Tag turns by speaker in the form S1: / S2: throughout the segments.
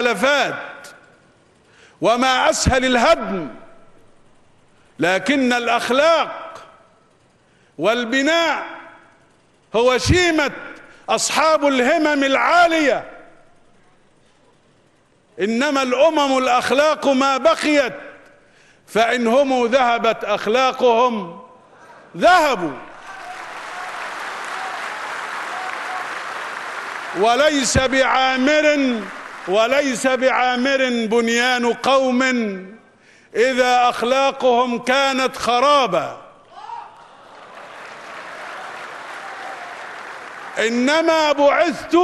S1: المخالفات وما أسهل الهدم، لكن الأخلاق والبناء هو شيمة أصحاب الهمم العالية. إنما الأمم الأخلاق ما بقيت، فإن هم ذهبت أخلاقهم ذهبوا. وليس بعامر بنيان قوم إذا أخلاقهم كانت خرابا. إنما بعثت،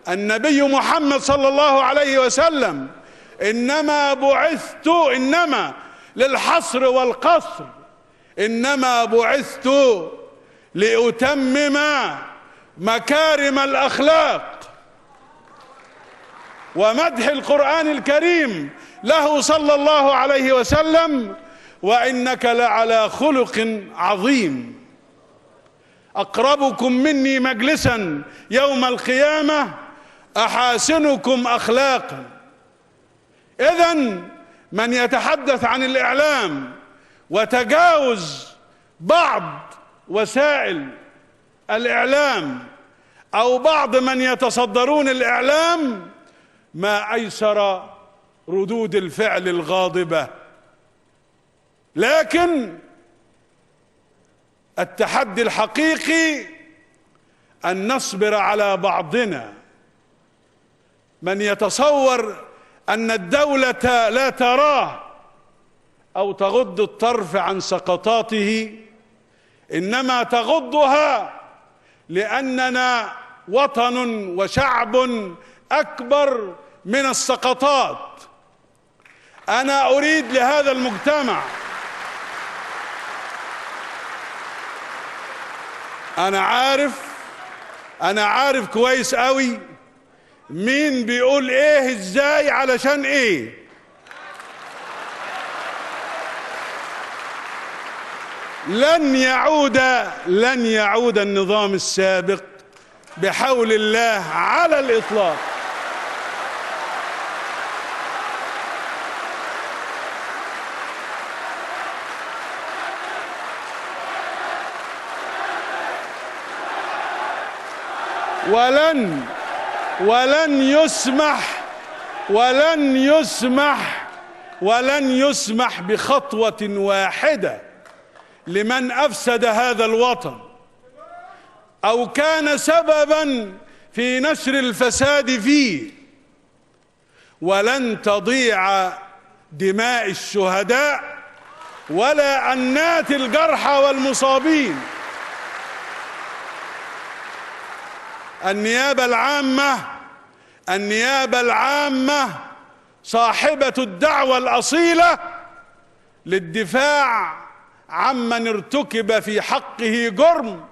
S1: النبي محمد صلى الله عليه وسلم، إنما بعثت، إنما للحصر والقصر، إنما بعثت لأتمم مكارم الأخلاق. ومدح القرآن الكريم له صلى الله عليه وسلم: وإنك لعلى خلق عظيم. أقربكم مني مجلسا يوم القيامة أحاسنكم أخلاقا. إذن من يتحدث عن الإعلام وتجاوز بعض وسائل الإعلام أو بعض من يتصدرون الإعلام، ما أيسر ردود الفعل الغاضبة. لكن التحدي الحقيقي أن نصبر على بعضنا. من يتصور أن الدولة لا تراه أو تغض الطرف عن سقطاته، إنما تغضها لأننا وطن وشعب أكبر من السقطات. أنا أريد لهذا المجتمع، أنا عارف كويس قوي مين بيقول إيه إزاي علشان إيه. لن يعود النظام السابق بحول الله على الإطلاق. ولن يسمح بخطوة واحدة لمن أفسد هذا الوطن أو كان سببا في نشر الفساد فيه. ولن تضيع دماء الشهداء ولا أنات الجرحى والمصابين. النيابة العامة صاحبة الدعوة الأصيلة للدفاع عمن ارتكب في حقه جرم،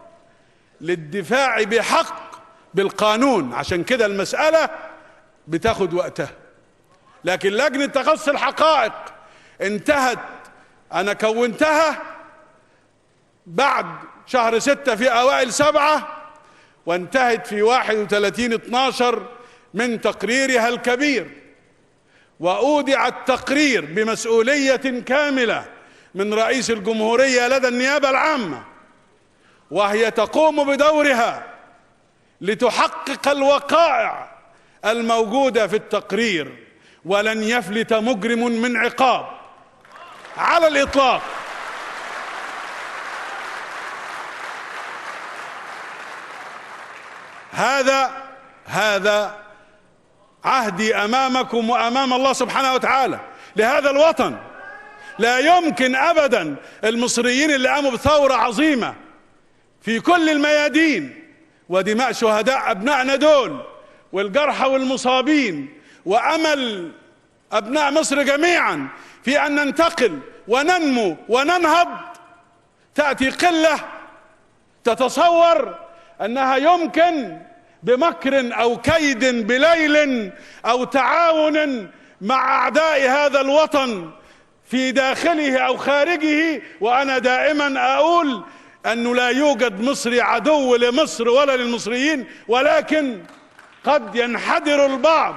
S1: للدفاع بحق بالقانون. عشان كده المسألة بتاخد وقتها. لكن لجنة تقصي الحقائق انتهت، أنا كونتها بعد شهر 6 في أوائل 7، وانتهت في 31/12 من تقريرها الكبير. وأودع التقرير بمسؤولية كاملة من رئيس الجمهورية لدى النيابة العامة، وهي تقوم بدورها لتحقق الوقائع الموجودة في التقرير، ولن يفلت مجرم من عقاب على الإطلاق. هذا عهدي أمامكم وأمام الله سبحانه وتعالى لهذا الوطن. لا يمكن أبدا المصريين اللي قاموا بثورة عظيمة في كل الميادين ودماء شهداء أبنائنا دول والجرحى والمصابين وأمل أبناء مصر جميعا في أن ننتقل وننمو وننهض، تأتي قلة تتصور أنها يمكن بمكر أو كيد بليل أو تعاون مع أعداء هذا الوطن في داخله أو خارجه. وأنا دائما أقول أنه لا يوجد مصري عدو لمصر ولا للمصريين، ولكن قد ينحدر البعض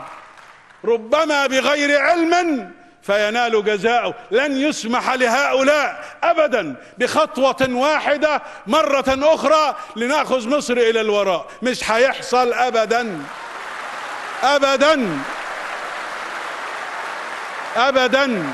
S1: ربما بغير علم فينال جزاؤه. لن يسمح لهؤلاء أبدا بخطوة واحدة مرة أخرى لنأخذ مصر إلى الوراء. مش هيحصل أبدا أبدا أبدا.